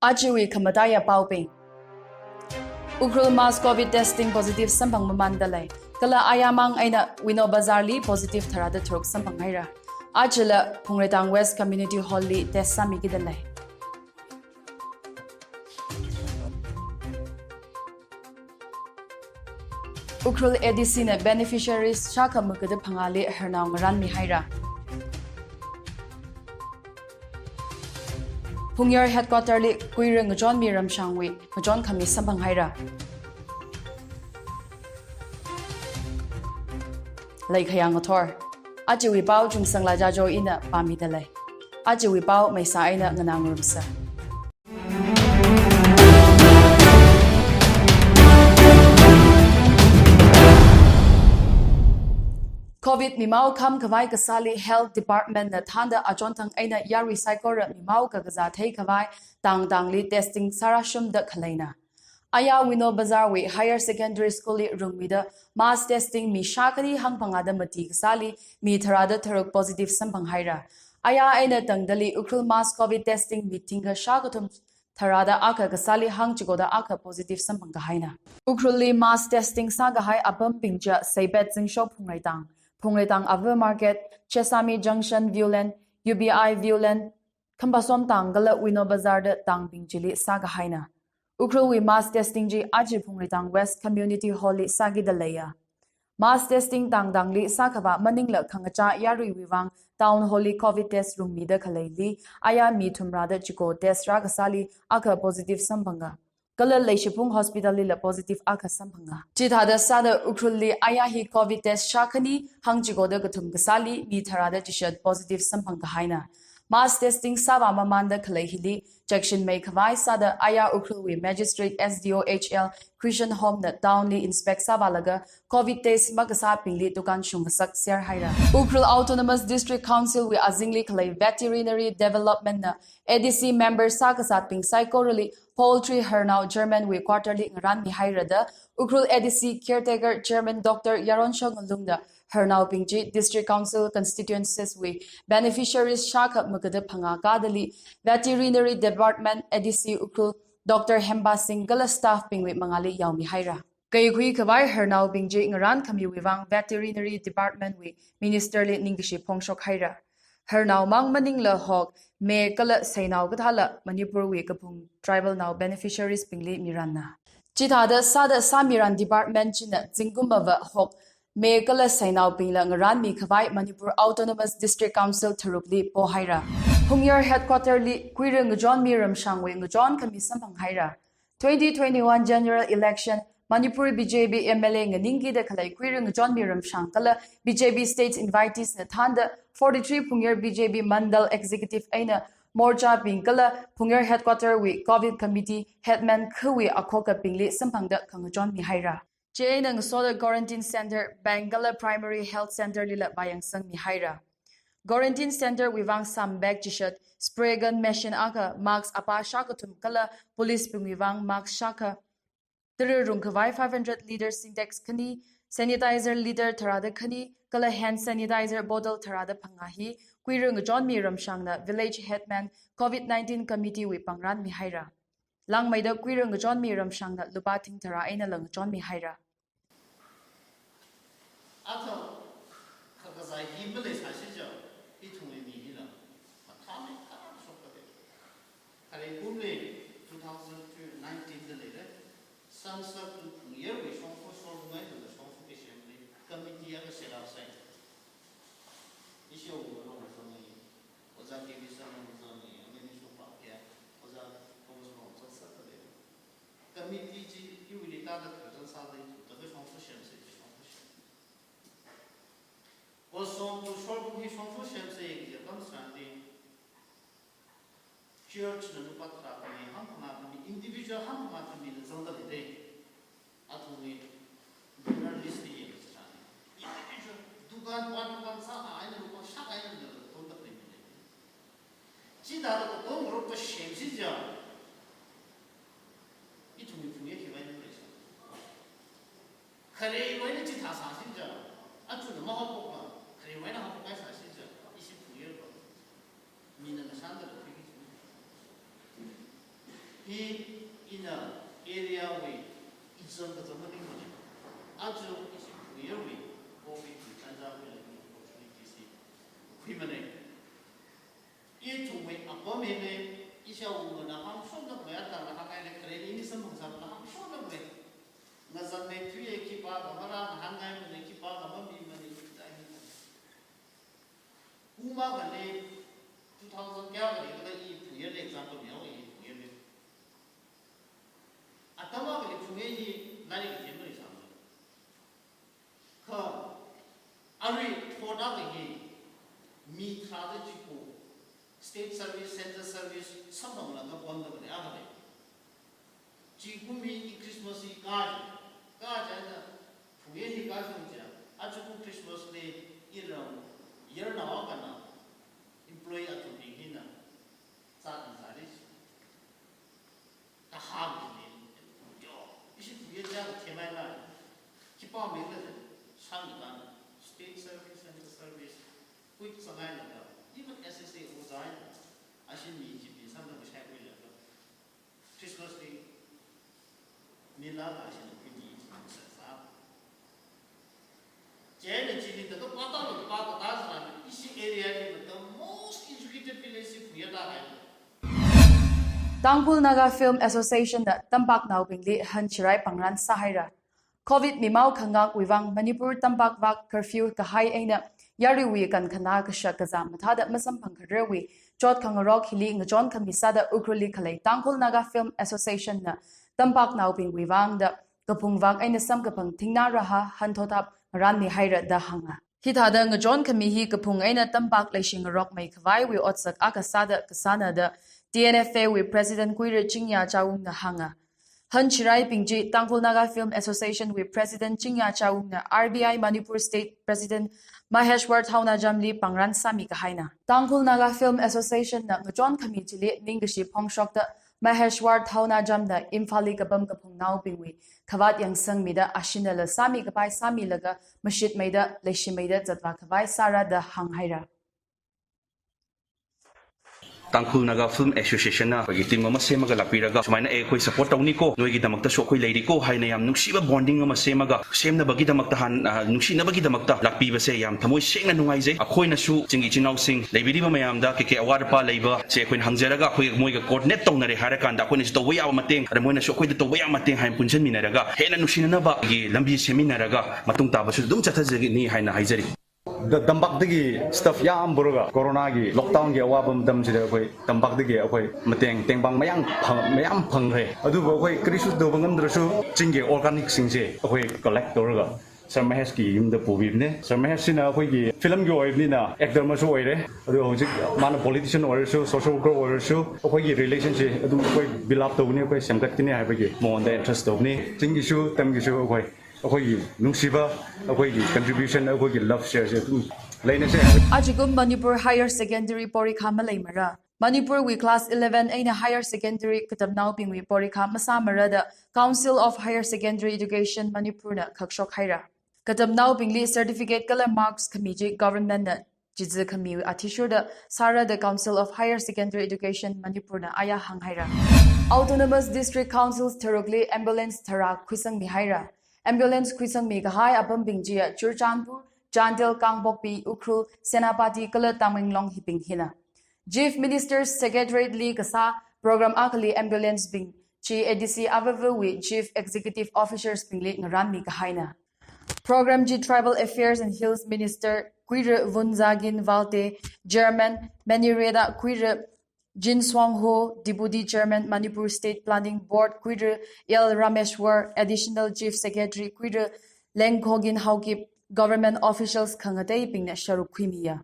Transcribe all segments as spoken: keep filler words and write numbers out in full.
Ajawui khamataiya paobing. Ukhrul mass COVID testing positive samphang mamanda lei. Kala ayāmang eina Wino Bazar li positive tharāda tharuk samphang haira. Ajala Phungreitang West Community Hall li test sāmikida lei. Ukhrul A D C na beneficiaries shākha magada phangāli harnao ngaranmi haira. Phungyar headquarter li Kuira Ngachonmi Ramshangwui ngachon khami samphang haira. Leikhayang ngathor. Ajawui pao Chungsangla Jajo ina pāmida lei. Ajawui pao Meisa eina nganāngarumsa. COVID mimao kham khavai kasāli Health Department na thānda achonthang eina yarui saikora mimao kakazā thei khavai tangtangli testing sārāshumda khaleina. Ayā Wino Bazar wui Higher Secondary School li rungmida mass testing mi shākhani hangphangāda mati kasāli mi tharāda tharuk positive samphang haira. Ayā eina tangdali Ukhrul mass COVID testing mi thingkha shākathum tharāda akha kasāli hangchikoda akha positive samphang kahaina. Ukhrulli mass testing sākahai apambing chiya Seibet Zingsho Phungreitang, Phungreitang Ava Market, Chesami Junction Viewland, U B I Viewland, Khamphasom tang kala Wino Bazar da tangbing chili sākahaina. Ukhrulwui mass testing chi aja Phungreitang West Community Hall li sākida leiya. Mass testing tangtangli sākhavā maningla khangachā yaruiwui vang Town Hall li COVID test rungmida khaleili, ayā mi thumrāda chiko test rākasāli akha positive samphanga. Kala Leishiphung Hospital lila positive akha samphanga. Chithāda sāda Ukhrulli ayā hi COVID test shākhani hangchikoda kathum kasāli mi tharāda chishat positive samphang kahaina. Mass testing sāvā mamanda khalei hili, chekshimei khavai sāda ayā Ukhrulwui Magistrate S D O H L Christian Home na town li inspect sāvālaga COVID test makasābingli tukan shungkasak ser haira. Ukhrul Autonomous District Council wui azingli khalei Veterinary Development na A D C member sākasābing saikorali poultry harnao German wui quarter li ngaranmi haira da Ukhrul A D C caretaker German Doctor Yaronsho Ngalungna harnaobing chi District Council constituencies wui beneficiaries shākha magada phangā kadali Veterinary Department A D C Ukhrul Doctor Hemba Singh kala staff bingwui mangāli yaomi haira. Kaikhui khavai harnaobing chi ngaran khamiwui vang Veterinary Department wui Minister li ningkashi phongshok haira. Harnao mang maningla hok, me kala seinao kathāla Manipur wui kaphung tribal nao beneficiaries bingli miranna. Chithāda sāda sāmiran department china zingkum mava hok, me kala seinaobingla ngaranmi khavai Manipur Autonomous District Council tharukli pohaira. Phungyar headquarter li Kuira Ngachonmi Ramshangwui ngachon khami samphang haira. Twenty twenty-one general election Manipur B J P M L A nganingkida khalei Kuira Ngachonmi Ramshang kala B J P state invitees na thānda forty-three Phungyar B J P Mandal Executive eina morcha bing kala Phungyar headquarter wui COVID committee headman khawui akhokabingli samphangda khangachonmi haira. Chieina ngasoda quarantine center, bank kala primary health center lila vāyangsangmi haira. Quarantine center wui vang sam bag chishat, spray gun machine akha, mask apā shākathum kala police bingwui vang mask shākha, tara rungkhavai five hundred liter Sintex khani, sanitizer liter tharāda khani, kala hand sanitizer bottle tharāda phangā hi, Kuira Ngachonmi Ramshangna village headman COVID nineteen committee wui pāngranmi haira. Langmeida Kuira Ngachonmi Ramshangna lupā thing tharā einala ngachonmi haira. Athum, kha kazai hi maleisāsi chiakha, ithumwui mi hila mathāmeikha shokta de. Khare kumli two thousand nineteen da leira, Sansaktu Phungyarwui shongfa shorumai dala shongfa kasem li committee akha set up sāi. Ishi Ongmoro Ramzan ni, Ojā K V Salom Ramzan ni, ameni shongfa kya, Ojā Thomas Ramzan sāda lei. Committee chi iwuili tāda khararchan sāda ithum taka shongfa semsa, shongfa sem. Kosomtu shorumai shongfa semsa kaji atam tharanli, church na lupā tharā khami, hangphangā khami, individual hangphangā khamila zangda lei de. Athumwui donor list li yangsa chani. Individual, dukan, dukan, dukan sākha eina lupā shākha eina katonda khalei mi lei. Chithāda katonga group akha semsi chiakha, ithumwui Phungyar hi vāi nung leisa. Kharewui eina chithā sāsi chiakha, athumna mahaophok pa, kharewui eina haophok kahai sāsi chiakha, ishi Phungyar pa. Mina ngashan da lei. I, ina area wui izang kazang maningmana. Aja ishi phungyarwui, COVID wui tanja wui la opportunity si khuimana. Ithumwui apam hili, ishāwungana hāngshokda khalei, athangna hāngngaili, khareli ini samphang sāla hāngshokda khalei. Ngazanmei thuiya khipākha marāngahanngaimanei, khipākha mamimana, ita hi. Kuma kali two thousand kayākha kala i phungyarli example mihaowa, i phungyarli. Atam akhali phungyar hi lairik kathemli sāmana. Kha arui thot akha hi mi tharāda chiko state service, central service samphanglaga pamda khalei akha lei. Chikumi i Christmas hi kaji, kaji eina phungyar hi kashung chiakha, ajaku Christmas li iram yarnao akhana employee athumbing hina zat zat li. Kahāng ni, yo, ishi phungyar chiakha themhaila, khipā mengla je, shang dan, state service, central service, quick sanghailaga, even S S A ojā eina, ashin mi G P samda kashai khuilaga. Christmas ni, mi lala ashin khuini sāsa. Chieina chili ta kapata lo kapata ta sāna, ishi area li the most educated village si phungyar ta hai. Tangkhul Naga Film Association na tampaknaobingli hanchirai pangran sāhaira. COVID mimao khangak wuivang Manipur tampak vak curfew kahai eina yaruiwui kankhana kashak kazā mathāda masamphang khararwui chot khangarok hili ngachon khami sāda Ukhrulli khalei Tangkhul Naga Film Association na tampaknaobingwui vangda kaphung vak eina samkaphang thingnā raha hanthotap ngaranmihaira da hānga. Hithāda ngachon khami hi kaphung eina tampak leishingarokmei khavaiwui otsak akha sāda kasāna da T N F A wui President Kuira Chingya Chawungna hānga. Hanchiraibing chi Tangkhul Naga Film Association wui President Chingya Chawungna R B I Manipur State President Maheshwar Thaunajamli pangran sāmi kahaina. Tangkhul Naga Film Association na ngachon khami chili ningkashi phongshokta Maheshwar Thaunajamna Imphalli kapam kaphungnaobingwui khavāt yangsangmida ashinala sāmi kapai sāmilaga mashitmeida leishimeida zatvā khavai sāra da hānghaira. Tangkhul Naga Film Association na ꯑꯩꯈꯣꯏꯒꯤ team ꯑꯃ ꯁꯦꯝꯃꯒ ꯂꯥꯛꯄꯤꯔꯒ, ꯁꯨꯃꯥꯏꯅ ꯑꯩ ꯑꯩꯈꯣꯏ support ꯇꯧꯅꯤꯀꯣ, ꯅꯣꯏꯒꯤꯗꯃꯛꯇꯁꯨ ꯑꯩꯈꯣꯏ ꯂꯩꯔꯤꯀꯣ ꯍꯥꯏꯅ ꯌꯥꯝ ꯅꯨꯡꯁꯤꯕ bonding ꯑꯃ ꯁꯦꯝꯃꯒ, ꯁꯦꯝꯅꯕꯒꯤꯗꯃꯛꯇ ꯍꯥꯟ-, ꯑ, ꯅꯨꯡꯁꯤꯅꯕꯒꯤꯗꯃꯛꯇ ꯂꯥꯛꯄꯤꯕꯁꯦ ꯌꯥꯝ ꯊꯃꯣꯏ ꯁꯦꯡꯅ ꯅꯨꯡꯉꯥꯏꯖꯩ꯫ ꯑꯩꯈꯣꯏꯅꯁꯨ ꯆꯤꯡꯒꯤ ꯏꯆꯤꯟ ꯏꯅꯥꯎꯁꯤꯡ ꯂꯩꯕꯤꯔꯤꯕ ꯃꯌꯥꯝꯗ ꯀꯩꯀꯩ ꯑꯋꯥꯠ ꯑꯄꯥ ꯂꯩꯕꯁꯦ ꯑꯩꯈꯣꯏꯅ ꯍꯪꯖꯔꯒ, ꯑꯩꯈꯣꯏ ꯃꯣꯏꯒ coordinate ꯇꯧꯅꯔꯦ ꯍꯥꯏꯔꯀꯥꯟꯗ, ꯑꯩꯈꯣꯏꯅꯁꯨ ꯇꯧꯕ ꯌꯥꯕ ꯃꯇꯦꯡ, ꯑꯗ ꯃꯣꯏꯅꯁꯨ ꯑꯩꯈꯣꯏꯗ ꯇꯧꯕ ꯌꯥꯕ ꯃꯇꯦꯡ ꯍꯥꯏꯅ ꯄꯨꯟꯁꯤꯟꯃꯤꯟꯅꯔꯒ, ꯍꯦꯟꯅ ꯅꯨꯡꯁꯤꯅꯅꯕꯒꯤ ꯂꯝꯕꯤ ꯁꯦꯝꯃꯤꯟꯅꯔꯒ, ꯃꯇꯨꯡ ꯇꯥꯕꯁꯨ ꯑꯗꯨꯝ ꯆꯠꯊꯖꯒꯅꯤ ꯍꯥꯏꯅ ꯍꯥꯏꯖꯔꯤ꯫ ꯗ-, ꯇꯝꯄꯥꯛꯇꯒꯤ staff ꯌꯥꯝ ꯄꯨꯔꯒ, ꯀꯣꯔꯣꯅꯥꯒꯤ lockdownꯒꯤ ꯑꯋꯥꯕ ꯃꯇꯝꯁꯤꯗ ꯑꯩꯈꯣꯏ ꯇꯝꯄꯥꯛꯇꯒꯤ ꯑꯩꯈꯣꯏ ꯃꯇꯦꯡ ꯇꯦꯡꯕꯥꯡ ꯃꯌꯥꯝ ꯐꯪ-, ꯃꯌꯥꯝ ꯐꯪꯈ꯭ꯔꯦ꯫ ꯑꯗꯨꯕꯨ ꯑꯩꯈꯣꯏ ꯀꯔꯤꯁꯨ ꯇꯧꯕ ꯉꯝꯗ꯭ꯔꯁꯨ, ꯆꯤꯡꯒꯤ organicꯁꯤꯡꯁꯦ ꯑꯩꯈꯣꯏ collect ꯇꯧꯔꯒ Sir ꯃꯍꯦꯁꯀꯤ ꯌꯨꯝꯗ ꯄꯨꯕꯤꯕꯅꯦ꯫ Sir ꯃꯍꯦꯁꯁꯤꯅ ꯑꯩꯈꯣꯏꯒꯤ filmꯒꯤ ꯑꯣꯏꯕꯅꯤꯅ actor ꯑꯃꯁꯨ ꯑꯣꯏꯔꯦ꯫ ꯑꯗꯨꯒ ꯍꯧꯖꯤꯛ ꯃꯥꯅ politician ꯑꯣꯏꯔꯁꯨ, social worker ꯑꯣꯏꯔꯁꯨ, ꯑꯩꯈꯣꯏꯒꯤ relationꯁꯦ ꯑꯗꯨꯝ ꯑꯩꯈꯣꯏ build up ꯇꯧꯒꯅꯤ, ꯑꯩꯈꯣꯏ ꯁꯦꯝꯒꯠꯀꯅꯤ ꯍꯥꯏꯕꯒꯤ ꯃꯉꯣꯟꯗ interest ꯇꯧꯕꯅꯤ꯫ ꯆꯤꯡꯒꯤꯁꯨ, ꯇꯝꯒꯤꯁꯨ ꯑꯩꯈꯣꯏ ꯑꯩꯈꯣꯏꯒꯤ ꯅꯨꯡꯁꯤꯕ, ꯑꯩꯈꯣꯏꯒꯤ contribution, ꯑꯩꯈꯣꯏꯒꯤ love shareꯁꯦ ꯑꯗꯨꯝ ꯂꯩꯅꯁꯦ꯫ Ajakum Manipur Higher Secondary porikha maleimara. Manipurwui class eleven eina higher secondary katamnaobingwui porikha masāmara da Council of Higher Secondary Education Manipurna khakshok haira. Katamnaobingli certificate kala marks khami chi governmentna chizi khami athishurda sāra da Council of Higher Secondary Education Manipurna aya hānghaira. Autonomous District Councils tharukli ambulance tharā khuisangmihaira. Ambulance khuisangmi kahai apambing chiya Churachandpur, Chandel, Kangpokpi, Ukhrul, Senapati kala Tamenglong hibing hina. Chief Minister's Secretariatli kasā program akhali ambulancebing chi A D C avāvawui Chief Executive Officersbingli ngaranmi kahaina. Program chi Tribal Affairs and Hills Minister Kuira Vunzagin Valte, Chairman Manireda Kuira Jinswangho, Deputy Chairman Manipur State Planning Board Kuira L Rameshwar, Additional Chief Secretary Kuira Lengkhogin Haokip, government officials khangateibingna sharuk khuimiya.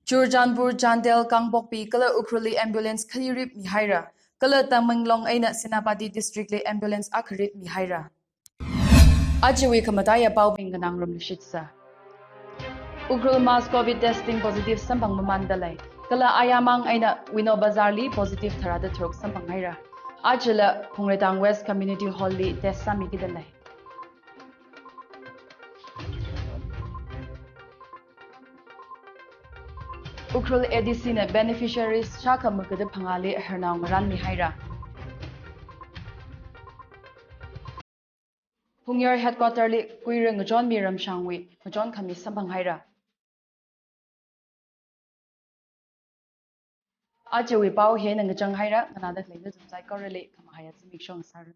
Churachandpur, Chandel, Kangpokpi kala Ukhrulli ambulance khani ripmihaira, kala Tamenglong eina Senapati Districtli ambulance akha ripmihaira. Ajawui khamataiya paobing nganāngarumluishitsa. Ukhrul mass COVID testing positive samphang mamānda lei, kala ayāmang eina Wino Bazarli positive tharāda tharuk samphanghaira. Ajala Phungreitang West Community Hallli test sāmikida lei. Ukhrul A D Cna beneficiaries shākha magada phangāli harnao ngaranmihaira. Phungyar headquarter li kuira ngachonmi Ramshangwui ngachon khami samphang haira. Ajawui pao hina ngachang haira, nganāda khaleina zam saikorali khamahaiya zimiksho sāra.